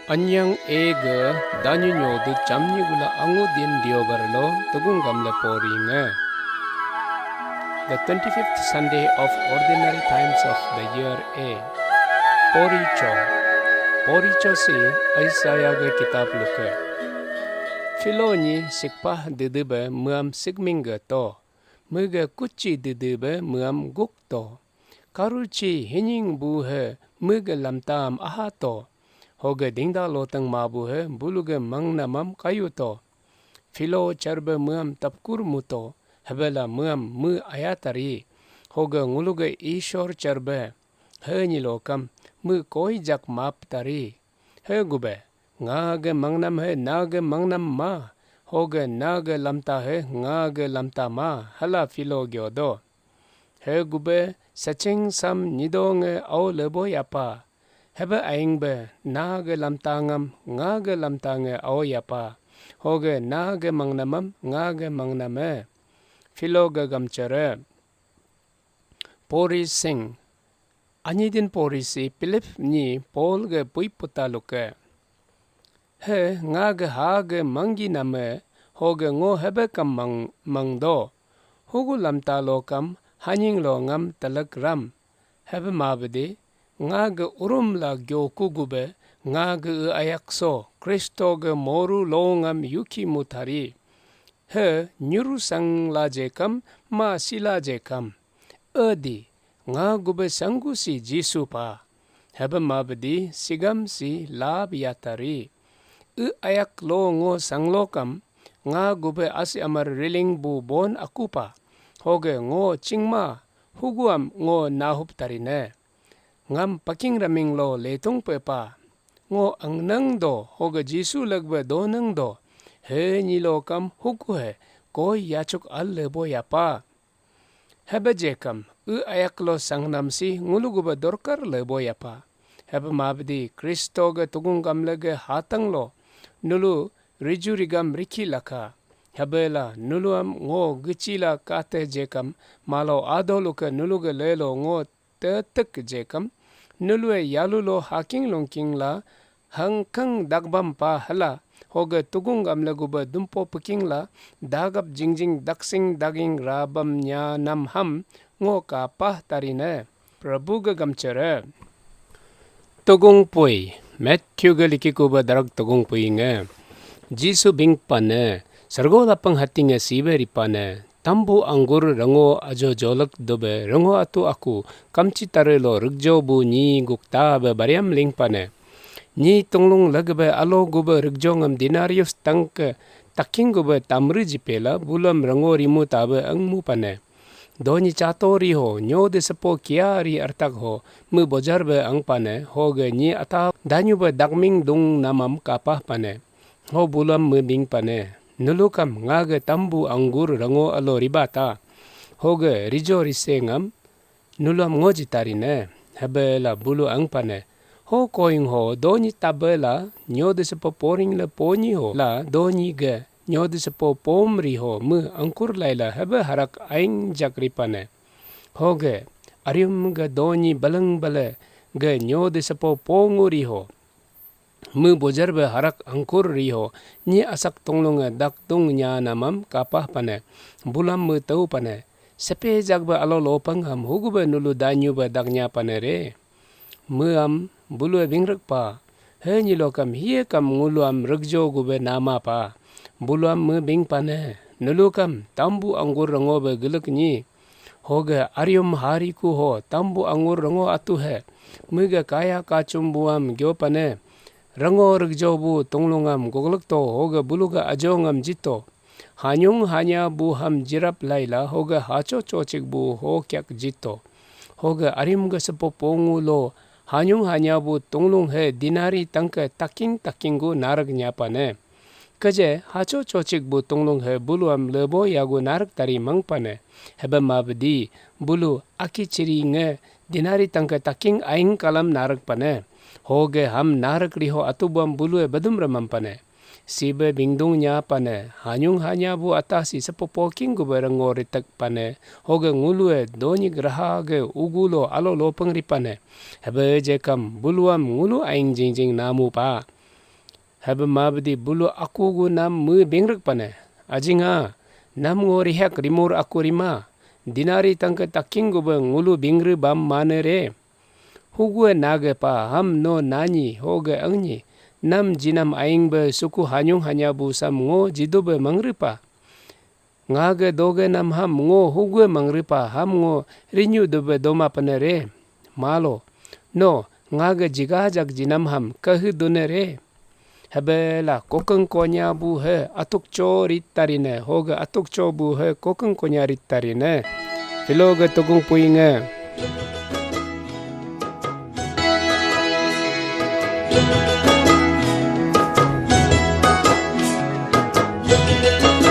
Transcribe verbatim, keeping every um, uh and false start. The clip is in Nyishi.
Anyang ege danyu nyodu chamnyi gula angu din diobar lo tugung gamle pori nge. The twenty-fifth Sunday of ordinary times of the year A. Pori cho. Pori cho si Isaiah ge kitab luke. Philo nyi sikpah dede be muam sikming ge to. Mege kuchi dede be muam guk to. Karuchi hinying bu he mege lamtam aha to. Hoge dingda loteng mabu he buluge mangnamam kayu to. Philo charbe muam tapkur mu to, hebela muam mu ayatari. Hoge nguluge Ishor charbe he nyilokam mu koi jak map tari. He gube, nga ge mangnam he na ge mangnam ma, hoge na ge lamta he nga ge lamta ma, hala Philo gyodo. He gube saching sam nyido nge au lebo yapa. Hebe aing be na ge lamta ngam nga ge lamta nge au yapa. Hoge na ge mangnamam nga ge mangname. Philo ge gamchere. Pori sing. Anyi din pori si Philip nyi Paul ge pui puta luke. He nga ge ha ge manggi name hoge ngo hebe kam mang, mangdo. Hugu lamta lo kam hanying lo ngam telek ram. Hebe mabede nga ge urum la gyoku gube nga ge e ayak so Kristo ge moru lo ngam yuki mutari. He nyuru sang la je kam ma sila je kam. Edi, nga gube sanggu si Jisu pa. Hebe mabedi sigam si lab yatari. E ayak lo ngo sanglokam, nga gube asi amar riling bu bon aku pa. Hoge ngo chingma, huguam ngo nahup tarine. Ngam paking raming lo letung pe pa. Ngo angnang do, hoge Jisu legbe donang do. He nyilokam huku he, koi yachuk al lebo yapa. Hebe jekam, e ayak lo sangnam si ngulu gube dorkar lebo yapa. Hebe mabdi Kristo ge tugung gamle ge hatang lo, nulu riju rigam riki laka. Hebe la nulu am ngo gichi la kate jekam, malo ado luke nulu ge lelo ngo tetek jekam, nulu e yalu lo haking lungking la hangkang dagbam pa hala, hoge tugung gamle gube dumpo peking la, dagap jingjing daksing daging rabam nya nam ham ngo kapah tarine. Prabhu ge gamchere. Tugung pui, Matthew ge liki kube darak tugung pui nge. Jisu bing pane, sergo lapang hati nge sibe ripane, tambu anggur rengo ajo jolek dobe rengo atu aku kamchi tare lo rikjo bu nyi gukta be bariam ling pane. Nyi tunglung legebe alo gube rikjo ngam denarius tangke taking gube tamri jipela bulam rengo rimu tabe angmu pane. Donyi chato riho, nyo de sepo kia ri artak ho, me bojar be ang pane, ho ge nyi ata danyu be dakming dung namam kapah pane. Ho bulam me bing pane, nulukam nga ge tambu anggur rengo alo ribata. Ho ge rijo rise ngam, nulom ngo jitari ne, hebe la bulu ang pane. Ho koing ho, donyi tabe la, nyo de sepo poring le ponyi ho, la donyi ge, nyo de sepo pom ri ho, me angkur lai la hebe harak aing jak ri pane. Ho ge, arium ge donyi baleng bale, ge nyo de sepo pongu ri ho. Me bojar be harak angkur ri ho, nyi asak tunglung ge dak tung nya namam kapah pane. Bulam me tau pane. Sepe jak be alo lopang ham hugu be nulu danyu be dak nya pane re. Meam bulu e bingrek pa. He nyilo kam hiye kam ngulu am rekjo gube nama pa. Bulu am me bing pane. Nulu kam tambu anggur rengo be gelek nyi. Hoge arium hari ku ho tambu anggur rengo atu he. Mege kaya kachum buam gyo pane. Rengo rekjo bu tunglung am goglek to hoge bulu ge ajo ngam jito. Hanyung hanya bu ham jirap laila hoge hacho chochik bu ho kyak jito. Hoge arim ge sepo pongu lo hanyung hanya bu tunglung he dinari tangke taking taking gu narek nyapane. Keje hacho chochik bu tunglung he bulu am lebo yagu narek tari mangpane. Hebe mabdi bulu aki chiri nge dinari tangke taking aing kalam narek pane. Hoge ham narek riho atubuam bulu e bedum remam pane. Sibe bingdung nya pane, hanyung hanya bu atasi sepopo king gube rengo ritek pane, hoge ngulu e donyi graha ge ugulo alo lopeng ri pane. Hebe jekam buluam ngulu aing jingjing namu pa. Hebe mabdi bulu aku gu nam me bingrek pane. Ajing a, nam ngo rihak rimur aku rima. Dinari tangke taking gu be ngulu bingre bam mane re. Hugue nage pa ham no nanyi hoge angnyi. Nam jinam aing be suku hanyung hanya bu sam ngo jidu be mangre pa. Nga ge doge nam ham ngo hugue mangripa ham ngo rinyu dube doma penere. Malo, no, nga ge jigajak jinam ham kehe dunere. Hebela kokeng konya bu he atuk cho rit tarine, hoge atuk cho bu he kokeng konya rit tarine. Filo ge tukung puinge.